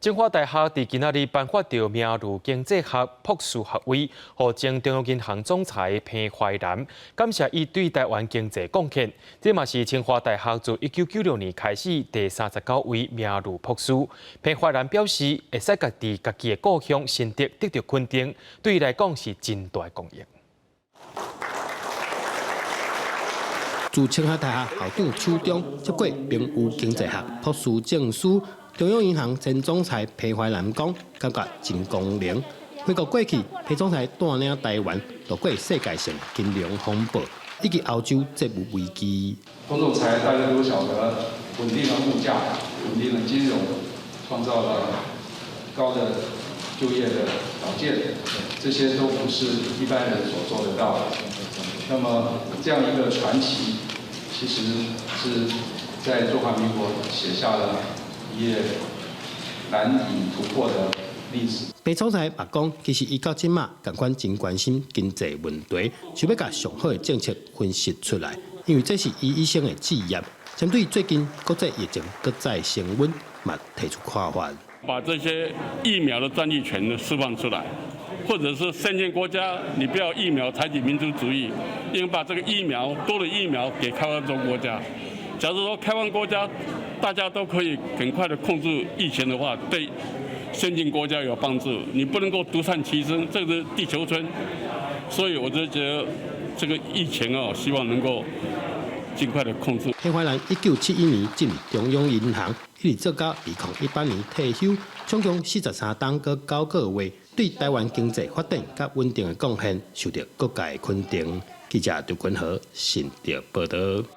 清華大學佇今仔日頒發著名譽經濟學博士學位，予前中央銀行總裁彭淮南，感謝伊對台灣經濟貢獻。這嘛是清華大學自1996年開始第39位名譽博士。彭淮南表示，會使家佇家己的故鄉新竹得著肯定，對伊來講是真大的光榮。自清華大學校長手中接過名譽經濟學博士證書。中央銀行前總裁彭淮南講，感覺真光榮。回顧過去，彭總裁帶領台灣度過世界性金融風暴以及歐洲債務危機。彭總裁大家都曉得，穩定了物價，穩定了金融，創造了高的就業的條件，這些都不是一般人所做得到的。那麼這樣一個傳奇，其實是在中華民國寫下了一頁難以突破的歷史。彭總裁嘛講，其實伊到這馬仝款真關心經濟問題，想欲共上好的政策分析出來，因為這是伊一生的志業。針對最近國際疫情閣再升溫，嘛提出看法。把這些疫苗的專利權釋放出來，或者是先進國家，你不要疫苗採取民族主義，應該把這個疫苗多的疫苗給開發中國家。假如說開發國家大家都可以很快的控制疫情的話，對先進國家有幫助。你不能夠獨善其身，這是地球村。所以我就覺得這個疫情哦，希望能夠盡快的控制。彭淮南1971年進入中央銀行，一直做到2018年退休，總共43冬閣9個月，對台灣經濟發展佮穩定的貢獻，受到各界肯定。記者劉君和新竹報導。